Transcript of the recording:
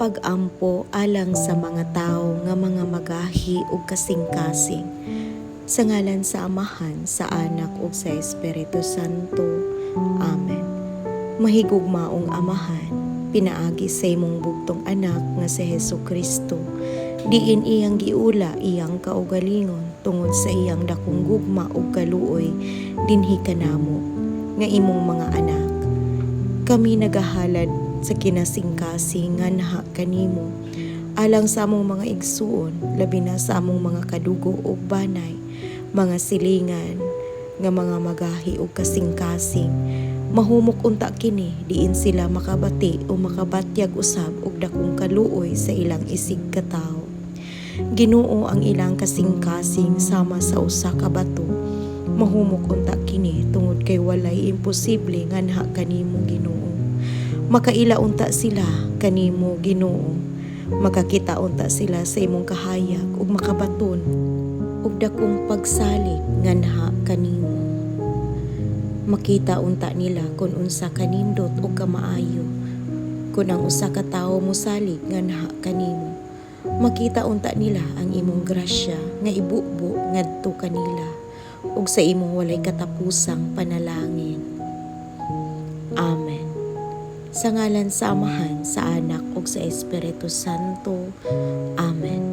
Pag-ampo alang sa mga tawo nga mga magahi ug kasing-kasing. Sa ngalan sa Amahan, sa Anak ug sa Espiritu Santo. Amen. Mahigugmaong Amahan, pinaagi sa imong bugtong anak nga si Hesu Kristo, diin iyang giula iyang kaugalingon tungod sa iyang dakong gugma ug kaluoy dinhi kanamo nga imong mga anak. Kami nagahalad sa kinasingkasing nganha kanimo alang sa among mga igsuon, labi na sa among mga kadugo ug banay, mga silingan nga mga magahi ug kasing-kasing. Mahumok unta kini diin sila makabati o makabatyag usab og dakong kaluoy sa ilang isig katawo. Ginoo, ang ilang kasing-kasing sama sa usa ka bato. Mahumok unta kini tungod kay walay imposible nganha kanimo, Ginoo. Makaila unta sila kanimo, Ginoo. Makakita unta sila sa imong kahayag ug makabaton og dakong pagsalig nganha kanimo. Makita unta nila kon unsa kanindot ug kamaayo kun ang usa ka tawo mosalig nganha kanimo. Makita unta nila ang imong grasya nga ibubo ngadto kanila ug sa imong walay katapusang panalangin. Amen. Sa ngalan sa Amahan, sa Anak ug sa Espiritu Santo. Amen.